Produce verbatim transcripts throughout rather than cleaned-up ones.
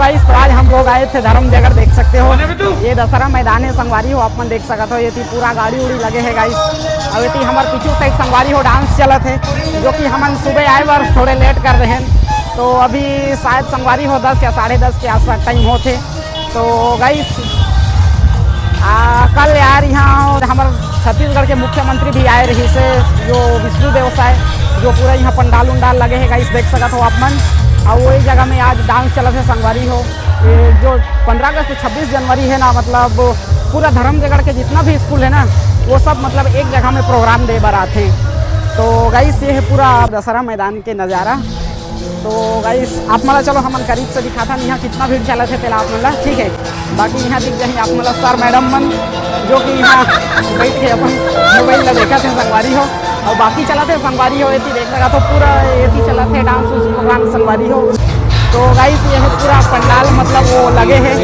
गाइस, तो आज हम लोग आए थे धर्मजगड़, देख सकते हो ये दशहरा मैदान है संगवारी हो, आप मन देख सकत हो, ये पूरा गाड़ी उड़ी लगे है गाइस। और ये हमर पीछू साइड संगवारी हो डांस चलत है, जो कि हमन सुबह आए बर थोड़े लेट कर रहे हैं, तो अभी शायद संगवारी हो दस या साढ़े दस के आसपास टाइम होथे। तो गाइस, आ, कल यार यहाँ हमर छत्तीसगढ़ के मुख्यमंत्री भी आए रहिस हे, जो विष्णु देव साय, जो पूरा यहाँ पंडाल उंडाल लगे है गाइस, देख सकत हो आप मन। और वही जगह में आज डांस चलत है संगवारी हो। ये जो पंद्रह अगस्त, छब्बीस जनवरी है ना, मतलब पूरा धर्मजगड़ के जितना भी स्कूल है ना, वो सब मतलब एक जगह में प्रोग्राम दे बर आथे। तो गाइस, ये है पूरा दशहरा मैदान के नज़ारा। तो गाइस, आप मन ला चलो हमन करीब से दिखाथन यहाँ कितना भीड़ चलत है तेला आप मन ला, ठीक है। बाकी यहाँ दिख जाही आप मन ला सर मैडम मन, जो कि यहाँ बैठ के अपन मोबाइल ला देखत है संगवारी हो। और बाकी चलत है संगवारी हो, एती देख सकत हो पूरा एती चलत है डांस उस प्रोग्राम संगवारी हो। तो गाइस, ये है पूरा पंडाल, मतलब वो लगे है,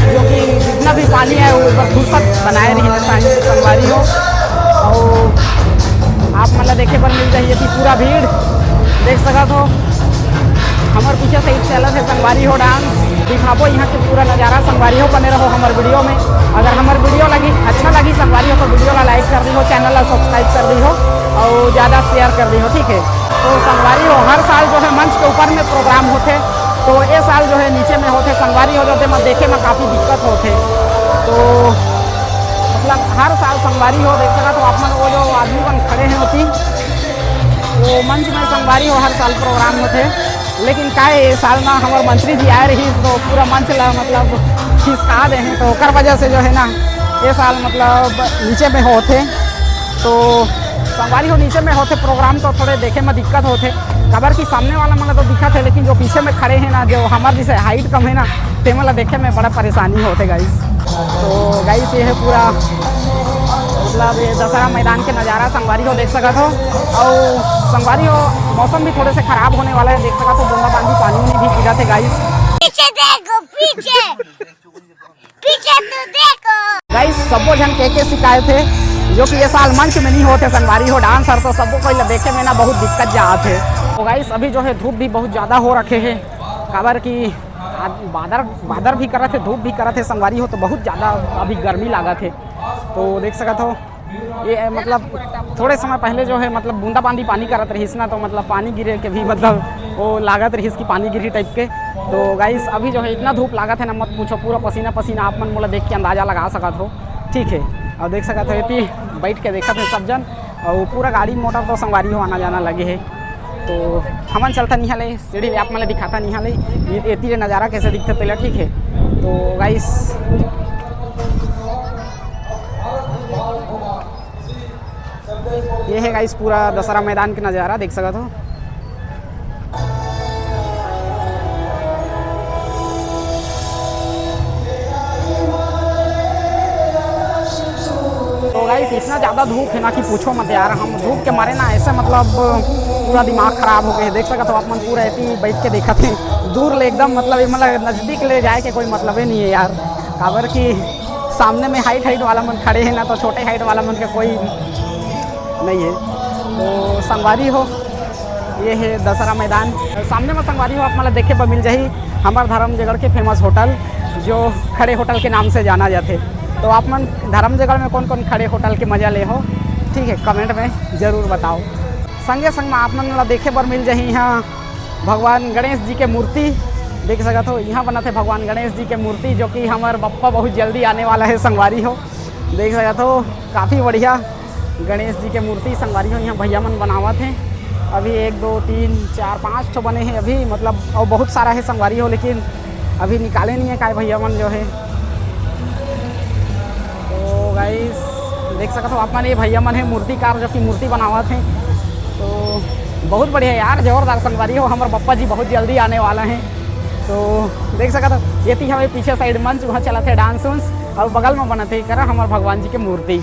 जो कि जितना भी पानी है वो बस घुसत बनाए रही है संगवारी हो। और आप मन ला देखे बर मिल जाही एती पूरा भीड़ देख सकत हो। हमर पीछे से चलत है संगवारी हो डांस। दिखाबो यहाँ के पूरा नज़ारा संगवारी हो, बने रहो हमर वीडियो में। अगर हमर वीडियो लगी, अच्छा लगी संगवारी हो, तो वीडियो ला लाइक कर दी हो, चैनल ला सब्सक्राइब कर दी हो और ज़्यादा शेयर कर दी हो, ठीक है। तो संगवारी हो, हर साल जो है मंच के ऊपर में प्रोग्राम होथे, तो ये साल जो है नीचे में होथे संगवारी हो, जो ते में देखे में काफ़ी दिक्कत होथे। तो मतलब हर साल संगवारी हो, देख सकत हो आप मन, वो जो आदमी मन खड़े हैं होती, वो मंच में संगवारी हो हर साल प्रोग्राम होथे। लेकिन का है, ये साल ना हमर मंत्री जी आए रही, तो पूरा मंच ला मतलब खिसका दे हैं, तो ओकर वजह से जो है ना, ये साल मतलब नीचे में होथे। तो संगवारी हो, नीचे में होथे प्रोग्राम, तो थोड़े देखे में दिक्कत होथे, काबर कि सामने वाला मन ला तो दिखत है, लेकिन जो पीछे में खड़े हैं ना, जो हमार जैसे हाइट कम है ना, ते मन ला देखे में बड़ा परेशानी होथे गाइस। तो गाइस, ये है पूरा मतलब ये दशहरा मैदान के नज़ारा संगवारी हो, देख सकत हो। और संगवारी हो, मौसम भी थोड़े से खराब होने वाला है, देख सकत हो, बूंदा बांदी पानी उनी भी गिरत है गाइस। पीछे देखो, पीछे, पीछे तो देखो। गाइस, सबो झन के के शिकायत है, जो कि ये साल मंच में नहीं होते संगवारी हो डांस, और तो सबको कोई ला देखे में ना बहुत दिक्कत जात है। तो गाइस, अभी जो है धूप भी बहुत ज़्यादा हो रखे है, काबर कि आज बादर, बादर भी करत है, धूप भी करत है संगवारी हो, तो बहुत ज़्यादा अभी गर्मी लागत है। तो देख सकत हो, ये मतलब थोड़े समय पहले जो है मतलब बूंदाबांदी पानी करत रहिस ना, तो मतलब पानी गिरे के भी मतलब वो लागत रहिस कि पानी गिरी टाइप के। तो गाइस, अभी जो है इतना धूप लागत है ना, मत पूछो, पूरा पसीना पसीना, आप मन मोला देख के अंदाजा लगा सकत हो, ठीक है। और देख सकत हो, एती बैठ के देखत है सब जन, और पूरा गाड़ी मोटर तो संगवारी हो आना जाना लगे है। तो हमन चलथन इहाँ ले सीढ़ी ले, आप मन ले दिखाथन इहाँ ले, ये एती ले नज़ारा कैसे दिखथे तेला, ठीक है। तो गाइस, ये है गाइस पूरा दशहरा मैदान के नज़ारा देख सकत हो। तो गाइस, इतना ज़्यादा धूप है ना कि पूछो मत यार, हम धूप के मारे ना ऐसे मतलब पूरा दिमाग खराब हो गए। देख सकत हो आप मन, पूरा एती बैठ के देखत है दूर ले एकदम, मतलब ये मतलब नज़दीक ले जाए के कोई मतलब ही नहीं है यार, काबर कि सामने में हाइट हाइट वाला मन खड़े हैं ना, तो छोटे हाइट वाला मन का कोई नहीं है। तो संगवारी हो, ये है दशहरा मैदान। सामने में संगवारी हो, आप मन ला देखे बर मिल जाही हमार धर्मजगढ़ के फेमस होटल, जो खड़े होटल के नाम से जाना जाथे। तो आप मन धर्मजगढ़ में कौन कौन खड़े होटल के मजा ले हो, ठीक है, कमेंट में जरूर बताओ। संगे संग में आप मन ला देखे बर मिल जाही यहाँ भगवान गणेश जी के मूर्ति देख सकत हो। यहाँ बनत है भगवान गणेश जी के मूर्ति, जो कि हमार बप्पा बहुत जल्दी आने वाला है संगवारी हो। देख सकत हो, काफ़ी बढ़िया गणेश जी के मूर्ति संगवारी हो, यहाँ भैया मन बनावत हैं। अभी एक, दो, तीन, चार, पाँच ठो बने हैं अभी, मतलब, और बहुत सारा है संगवारी हो, लेकिन अभी निकाले नहीं है काय भैया मन जो है। तो गाइस, देख सकत हो आप मन, ये भैया मन है मूर्तिकार, जो कि मूर्ति बनावत हैं। तो बहुत बढ़िया यार, जोरदार संगवारी हो, हमारे पप्पा जी बहुत जल्दी आने वाला हैं। तो देख सकत हो, ये थी हमें पीछे साइड मंच, वहाँ चलत है डांस उंस, और बगल में बनत है करा हमारे भगवान जी के मूर्ति।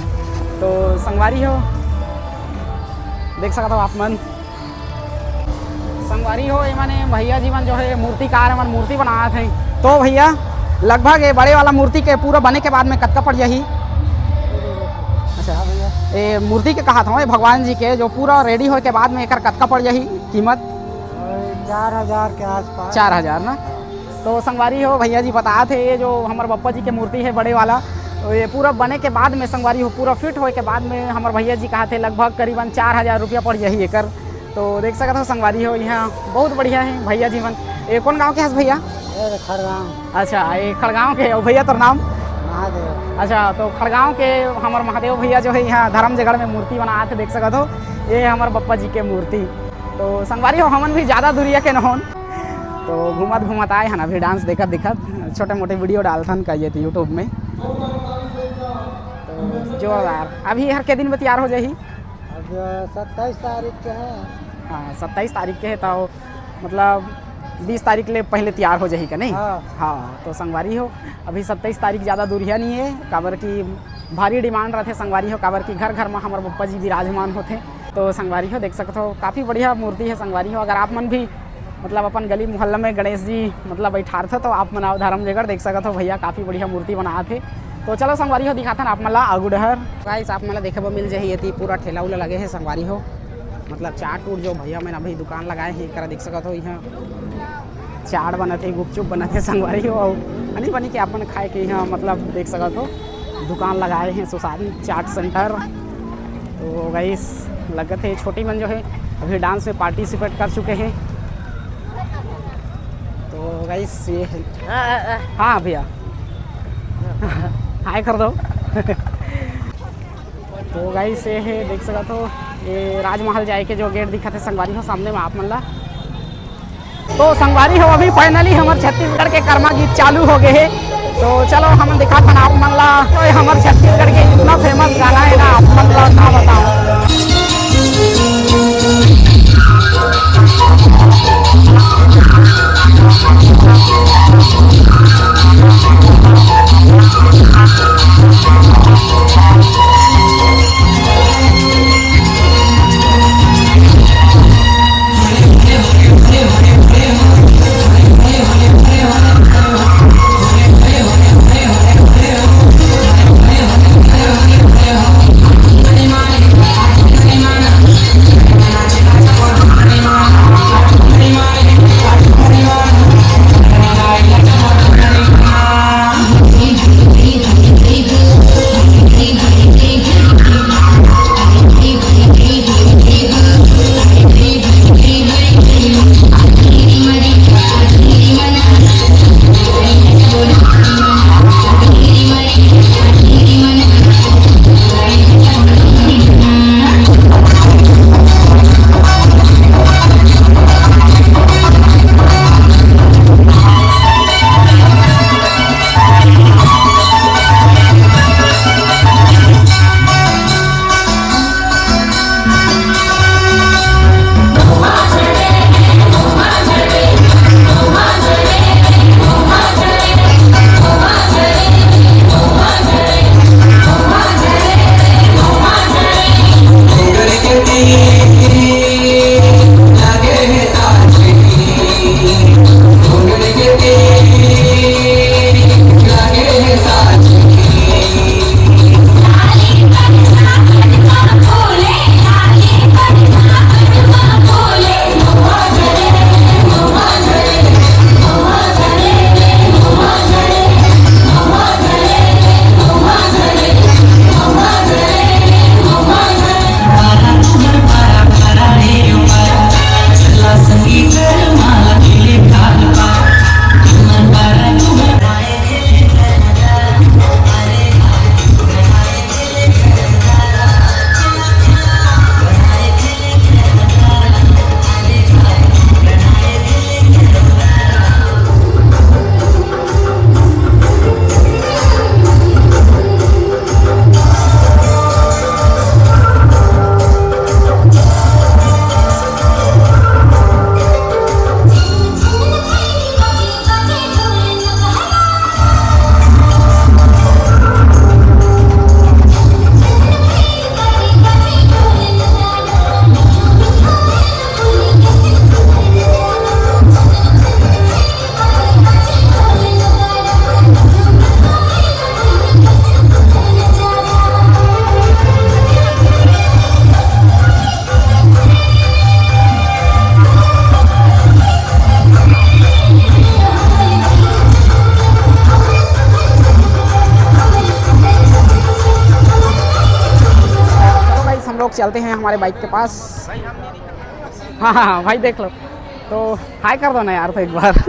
तो संगवारी हो, देख सकत हो आप मन, संगवारी हो, ये माने भैया जी मन जो है मूर्तिकार है, मन मूर्ति बनावत हैं। तो भैया, लगभग ये बड़े वाला मूर्ति के पूरा बने के बाद में कतका पड़ जाही? अच्छा, ये मूर्ति के कहा था, ये भगवान जी के जो पूरा रेडी होए के बाद में एकर कतका पड़ जाही कीमत? चार हजार के आसपास। चार हजार ना? तो संगवारी हो, भैया जी बतात हे, ये जो हमर बप्पा जी के मूर्ति हे बड़े वाला, तो ये पूरा बने के बाद में संगवारी हो, पूरा फिट होए के बाद में हमर भैया जी कहत हे लगभग करीबन चार हजार रुपया पड़ जाही एकर। तो देख सकत हो संगवारी हो, यहाँ बहुत बढ़िया हे भैया जी मन। ये कौन गाँव के हस भैया? ए, खड़गांव। अच्छा, ये खड़गांव के। और भैया तोर नाम? महादेव। अच्छा, तो खड़गांव के हमर महादेव भैया जो हे यहाँ धर्म जगड़ में मूर्ति बनात हे, देख सकत हो, ये हमर बप्पा जी के मूर्ति। तो संगवारी हो, हमन भी ज़्यादा दूरिया के नहोन, तो घूमत घूमत आए हन, अभी डांस देखत दिखत छोटे मोटे वीडियो डालथन कहिए तो YouTube में। तो जोरदार। अभी हर के दिन में तैयार हो जाही? अब सत्ताईस तारीख के हैं। हाँ, सत्ताईस तारीख के है, तो मतलब बीस तारीख ले पहले तैयार हो जाही का नहीं? हाँ। हाँ, तो संगवारी हो, अभी सत्ताईस तारीख ज़्यादा दूरिया नहीं है, काबर कि भारी डिमांड रहथे संगवारी हो, काबर कि घर घर में हमर बप्पा जी विराजमान होथे। तो संगवारी हो, देख सकत हो, काफ़ी बढ़िया मूर्ति है संगवारी हो। अगर आप मन भी मतलब अपन गली मोहल्ला में गणेश जी मतलब बैठारथे, तो आप मन आओ धर्म जगड़, देख सकत हो भैया काफ़ी बढ़िया मूर्ति बनात हे। तो चलो संगवारी हो, दिखाथन आप मन ला आगू डहर। गाइस, आप मन ला देखे बर मिल जाही, एती पूरा ठेला उला लगे हे संगवारी हो, मतलब चाट उट जो भैया मन अभी दुकान लगाए हे, एकरा देख सकत हो, यहाँ चाट बनत हे, गुपचुप बनत हे संगवारी हो, अउ आनी बानी के अपन खाए के यहाँ मतलब देख सकत हो, दुकान लगाए हे सुशांत चाट सेंटर। तो गाइस, लगत हे छोटी मन जो है अभी डांस में पार्टिसिपेट कर चुके हैं। तो गाइस, ये है। हाँ भैया, हाय कर दो। तो गाइस, ये है, देख सकत हो, ये राजमहल जाए के जो गेट दिखत हे संगवारी हो सामने में आप मन ला। तो संगवारी हो, अभी फाइनली हमर छत्तीसगढ़ के कर्मा गीत चालू हो गए हे। तो चलो हम दिखाथन आप मन ला, तो हमर छत्तीसगढ़ के इतना फेमस गाना है ना, आप मन ला का बताओ। चलते हैं हमारे बाइक के पास। हाँ, हाँ, हाँ, भाई देख लो, तो हाय कर दो ना यार, तो एक बार।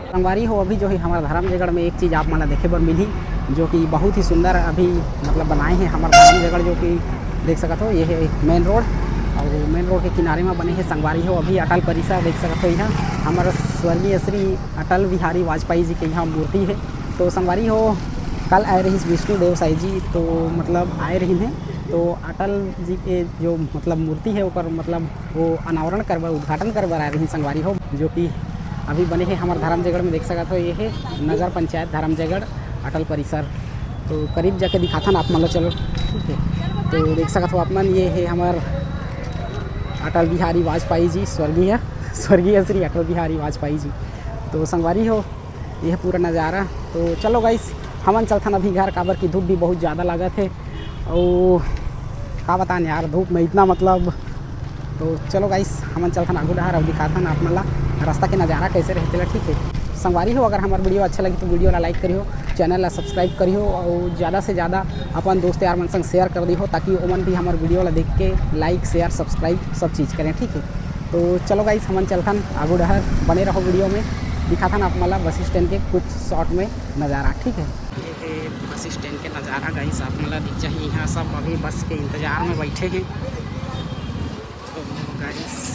संगवारी हो, अभी जो है हमारा धरमजयगढ़ में एक चीज़ आप मन ला देखे बर मिलही, जो कि बहुत ही सुंदर अभी मतलब बनाए हैं हमारा धरमजयगढ़, जो कि देख सकत हो, ये है मेन रोड और मेन रोड के किनारे में बने हैं संगवारी हो अभी अटल परिसर। देख सकत हो, यहाँ हमारा स्वर्गीय श्री अटल बिहारी वाजपेयी जी के यहाँ मूर्ति है। तो संगवारी हो, कल आए रहिस विष्णु देव साई जी, तो मतलब आए रहिन हे, तो अटल जी के जो मतलब मूर्ति है ओकर मतलब वो अनावरण करबर, उद्घाटन करबर आए रहिन संगवारी हो, जो कि अभी बने हे हमारे धरमजयगढ़ में। देख सकत हो, ये है नगर पंचायत धरमजयगढ़ अटल परिसर। तो करीब जाके दिखाथन आप मन ला, चलो ठीक है। तो देख सकत हो आप मन, ये है हमार अटल बिहारी वाजपेयी जी, स्वर्गीय स्वर्गीय श्री अटल बिहारी वाजपेयी जी। तो संगवारी हो, यह पूरा नज़ारा। तो चलो गाइस, हमन चलथन अभी घर, काबर की धूप भी बहुत ज़्यादा लागत हे। और का बतान यार, धूप में इतना मतलब। तो चलो गाइस, हमन चलथन आगू डहर और दिखाथन आप मन ला रास्ता के नज़ारा कैसे रहे तेला, ठीक है। संगवारी हो, अगर हमार वीडियो अच्छा लगी तो वीडियो ला लाइक करियो, चैनल ला सब्सक्राइब करियो और ज़्यादा से ज़्यादा अपन दोस्त यार मन संग शेयर कर दियो, ताकि ओमन भी हमार वीडियो ला देख के लाइक, शेयर, सब्सक्राइब सब चीज़ करें, ठीक है। तो चलो गाइस, हमन चलथन आगू डहर, बने रहो वीडियो में, दिखाथन आप मन ला बस स्टैंड के कुछ शॉर्ट में नज़ारा, ठीक है। ये है बस स्टैंड के नज़ारा गाइस, आप मन ला दिख जाही। यहाँ सब अभी बस के इंतजार में बैठे हैं। तो गाइस,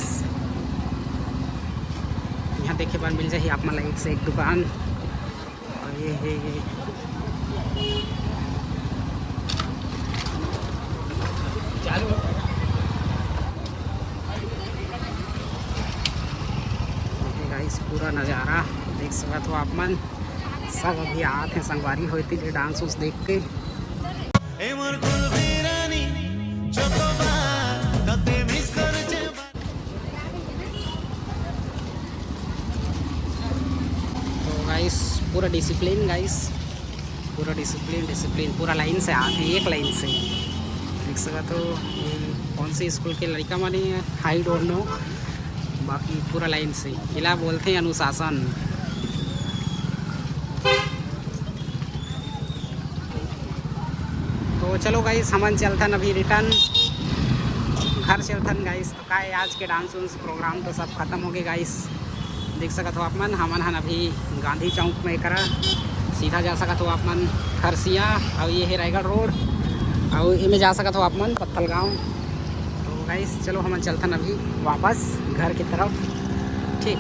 यहाँ देखे बर मिल जाही आप मन ला एक से एक दुकान। और ये है, ये गाइस, पूरा नज़ारा देख सकत हो आप मन। सब अभी आत हैं संगवारी हो एती ले डांस उस देख के। ए मोर गुलबी रानी, चोकोबार, कते मिस कर जे। तो गाइस, पूरा डिसिप्लिन गाइस, पूरा डिसिप्लिन, डिसिप्लिन, पूरा लाइन से आत हैं, एक लाइन से। देख सकत हो, ये कौन से स्कूल के लड़का मन हे, I don't know, बाकी पूरा लाइन से। एला बोलथे अनुशासन। तो चलो गाइस, हमन चलथन अभी रिटर्न, घर चलथन गाइस। तो का है, आज के डांस उंस प्रोग्राम तो सब खत्म हो गए गाइस। देख सकत हो आप मन, हमन हन अभी गांधी चौक में करा सीधा जा सकत हो आप मन खरसिया, और ये है रायगढ़ रोड, और इमे जा सकत हो आप मन पत्थलगांव। तो गाइस, चलो हमन चलथन अभी वापस घर की तरफ, ठीक।